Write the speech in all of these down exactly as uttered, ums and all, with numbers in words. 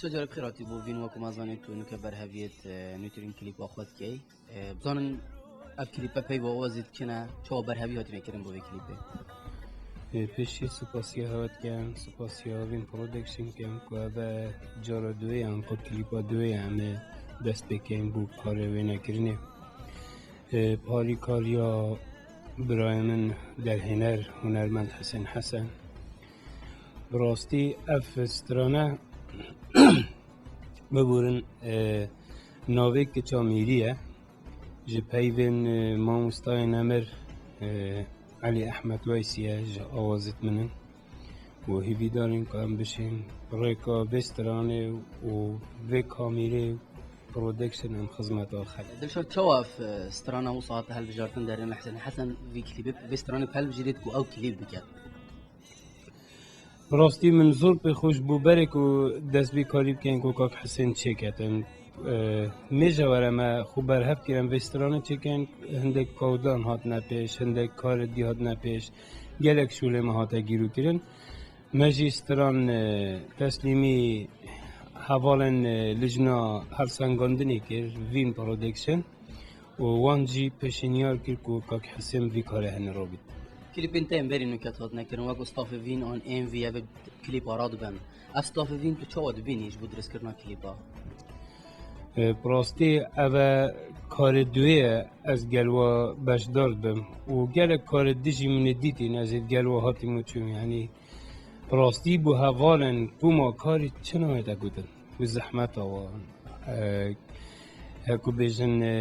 Çi carek xêr hatî bo vîn, wekû me zanî tu nuke berheviyê, e, nûtirîn klîpa xwe dikey. E, bizanin ev klîpe peyva we zî dikine, çawa berhevî hatine kirin bo vê klîpê? E, pêşî spasiya hewe dikem, spasiya Vîn Production dikem ku ev e cara duwê ye, anku klîpa duwê ye em ê dest pê keyin bo karê wênekirinê. E, parîkariya birayê min derhêner, hunermend Hesên Hesen. Bi rastî ev strane biborin, e, navê kiça Mîrî ye. Ji peyvên, e, mamostayê nemir, e, Elî Ehmed Weysî ye, ji awazit min in. Û hêvîdar in ku em bişên rêka vê stranê û vê kamîrê production em xizmeta xelk. Dilşad, çawa ev, e, strana wisa hate hilbijartin, derhêner Hesen Hesen vî klîbê, vê stranê bi hev bijêrît ku ew klîp bike? Rastî min zor pê xweş bû berê ku dest bi karî bikin ku kak Hesên çêketin. E, mêje were me xwe berhev kirin vê stranê çêkin, hindek kawdan hatine pêş, hindek karê dî hatine pêş, gelek şûlê me hate gîrûkirin. Me jî stran, e, teslîmî hevalên, e, lijna hevsengandinê kir, Vîn Production, û wan jî pêşniyar kir ku kak Hesên vî karê hene rabît. Klîpên te yên berî nûke hatine kirin, wek stafê Vîn an ên vî ev klîpa radibin. Ev stafê Vîn tu çawa dibînî ji bo dirêzkirina klîpa? E, bi rastî ev e karê duwê ye ez gel wa beşdar dibim û gelek karê dijî min ê dîtîn, ez ê gel wa hatîm û çûm. Yanî bi rastî bo hevalên ku ma karî çi nayê te gotin. Bi zehmeta wan, e, heku bêjin, e,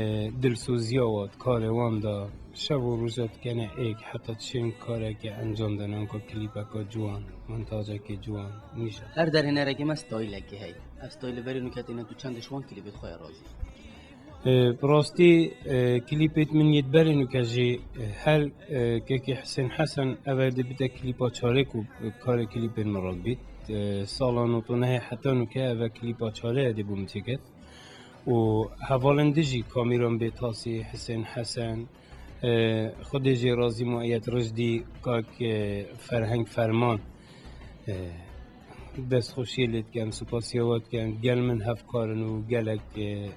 dilsoziya wan, karê wan da şev û roja dikene êk heta çin kareke encam dane, anka klîpeka ciwan, montajeke ciwan, nîşan. Her derhênerekî me stayilekê heye. Ev stayilê berê nûke têne tu çend ji wan klîpê xwe ya razî? E, bi rastî, e, klîpêt min yêt berê nûke jî, e, her, e, kekê Hesên Hesen ev erdê bite klîpa çarê ku, e, karê klîpên min radibît. E, sala notû nehê heta nûke ev e klîpa çarê erdê bo min çêket. Û hevalên dijî Kamîran Bêtasî, Hesên Hesen, e, Xwedê jê razî Mueyed Rijdî, kak, e, Ferheng Ferman, e, destxweşiyê lê dikem, spasiya we dikem. Gel min hevkar in û gelek, e,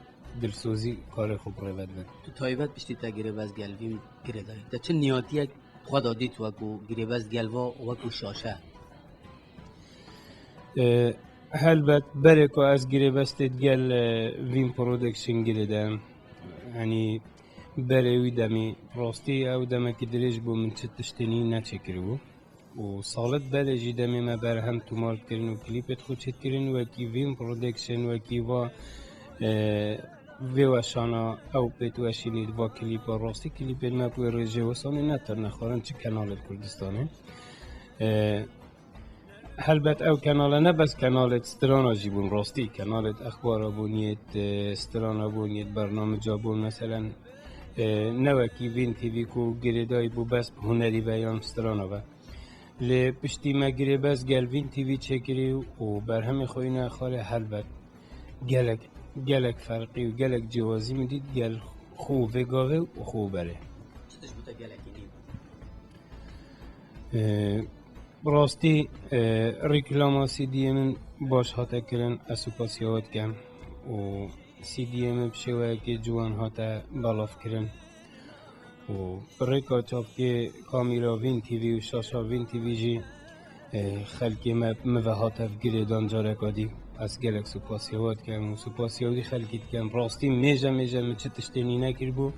dilsozî karê xwe bi rê ve dibin. Tu taybet piştî te girêbest gel Vîn girêdayî. Te çi niyatiyek xwe da dît wekû girêbest gel va wekû şaşe? E, helbet berê ku ez girêbestê digel, e, Vîn Production girêdayim. Yanî berê wî demî rastî ew demekî dirêj bû, min çi tiştê nî neçêkiribû. Û salit berê jî demê me berhem tomar kirin û klîpêt xwe çêt kirin, wekî Vîn Production, wekî va, e, vê weşana ew pêt weşînî va klîpa rastî, klîpên me bi wê rêjê wesanê ne tune xwarin çi kenalê Kurdistanê. E, helbet ew kenale ne bes kenalêt strana jî bûn rastî, kenalêt exbara bûn, yêt, e, strana bûn, yêt bernamica bûn, meselen, e, ne wekî Vîn T V ku girêdayî bû bes bi hunerî ve yan strana ve. Lê piştî me girêbest gel Vîn T V çêkirî û berhemê xwe îne xwarê helbet gelek, gelek ferqî û gelek cêwazî min dît gel xwe û vê gavê û xwe û berê. Çi tişt bû te gelekî nî bû? Ee, bi rastî, e, reklama C D'yê min baş hate kirin, ez supasiya we dikem û C D'yê min bi şêweyekê ciwan hate belavkirin. Û bi rêka çavkê kamîra Vîn T V û şaşa Vîn T V jî, e, xelkê me min ve hate girêdan careka dî. Ez gelek supasiya we dikem û supasiya wî xelkî dikem. Rastî mêje mêje min çi tiştê nî nekiribû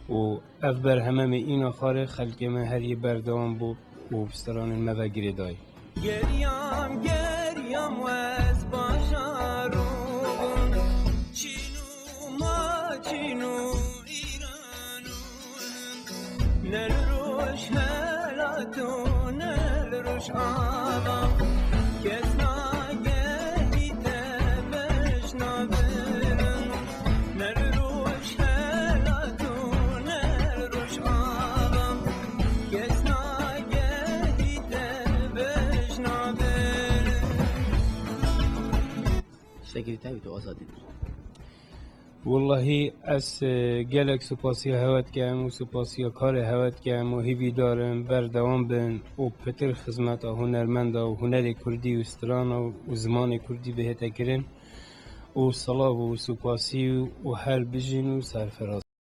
û ev berheme me îna xwarê xelkê me her yê berdewam bû û bi stranên me ve girêdayî. Geriyam, geriyam ez bajarûm. Çîn û maçîn û Îran û Hind. Ne li roj helat û ne li roj ava. Kes nagehî te bejna bilind. Ne li roj helat û ne li roj ava. Kes nagehî te bejna bilind. Tiştekî dî tevî tu Azadî. Wellahî ez, e, gelek supasiya hewe dikem û supasiya karê hewe dikem û hîvîdar im berdewam bin û pitir xizmeta hunermenda û hunerê kurdî û strana û zimanê kurdî bihête kirin. û silav û supasî û her bijîn û serfiraz.